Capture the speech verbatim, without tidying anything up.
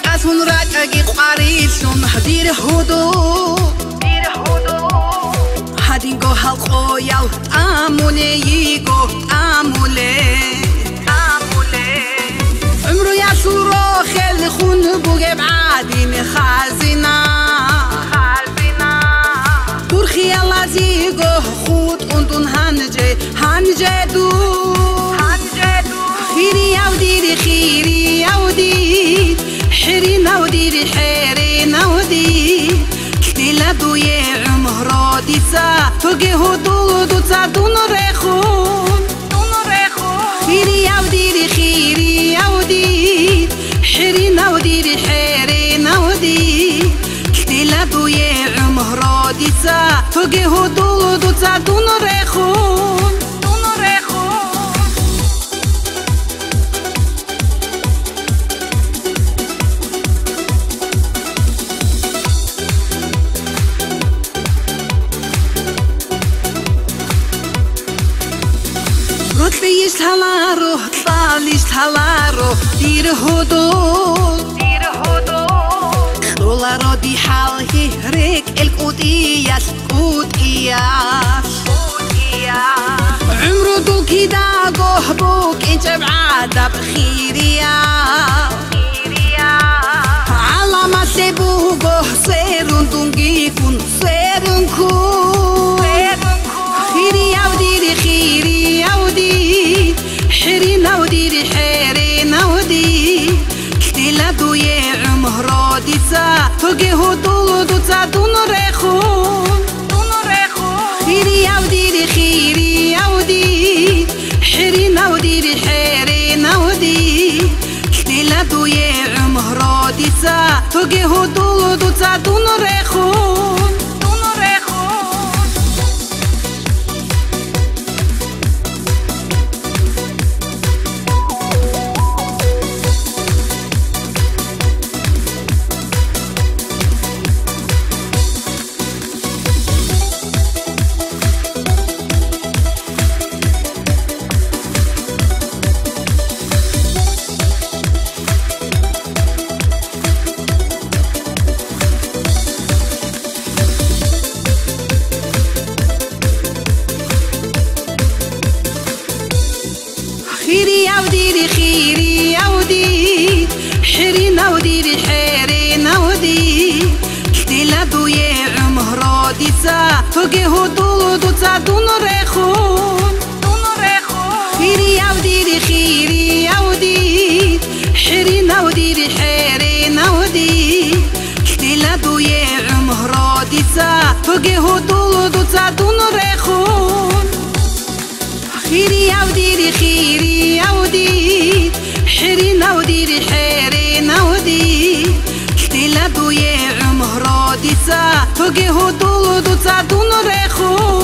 КӀалъун ракӀаги къварилъун, дир гьудул, дир гьудул. Гьадинго гьалкъоял тӀамулей йиго, тӀамулей, тӀамулей. ГӀумруялъул рохел хун бугеб гӀадин хазина, хазина. Дур хиялазего хутӀун дун гьанже, гьанже дун, гьанже дун. Хирияв дир, хирияв дир, хӀеринав дир, хӀеринав дир. Кьела дуе гӀумру дица, цоги гьудул дуца дун рехун, дун рехун. Хирияв дир, хирияв дир, хӀеринав дир, хӀеринав дир. Кьела дуе гӀумру дица, цоги гьудул дуца дун рехун, дун рехун. Рокьийищ лъаларо, кьалищ лъаларо, дир гьудул, дир гьудул. Кьоларо дихӀалги рекӀел кӀутӀиялъ, кӀутӀиялъ, кӀутӀиялъ. ГӀумру дул кидаго букӀинчӀеб гӀадаб хириял, хириял. ГӀаламалъе буго сверун дунги ккун, сверун ккун. Хирияв дир, хирияв дир, хӀеринав дир, хӀеринав дир. Кьела дуе гӀумру дица, цоги гьудул дуца дун рехун, дун рехун. Хирияв дир, хирияв дир, хӀеринав дир, хӀеринав дир. Кьела дуе гӀумру дица, цоги гьудул дуца дун рехун, дун рехун. Хирияв дир, хирияв дир, хӀеринав дир, хӀеринав дир. Кьела дуе гӀумру дица, цоги гьудул дуца дун рехун, дун рехун. Хирияв дир, хирияв дир, хӀеринав дир, хӀеринав дир. Кьела дуе гӀумру дица, цоги гьудул дуца дун рехун. Хирияв дир, хирияв дир, хӀеринав дир, хӀеринав дир. Кьела дуе гӀумру дица, цоги гьудул дуца дун рехун.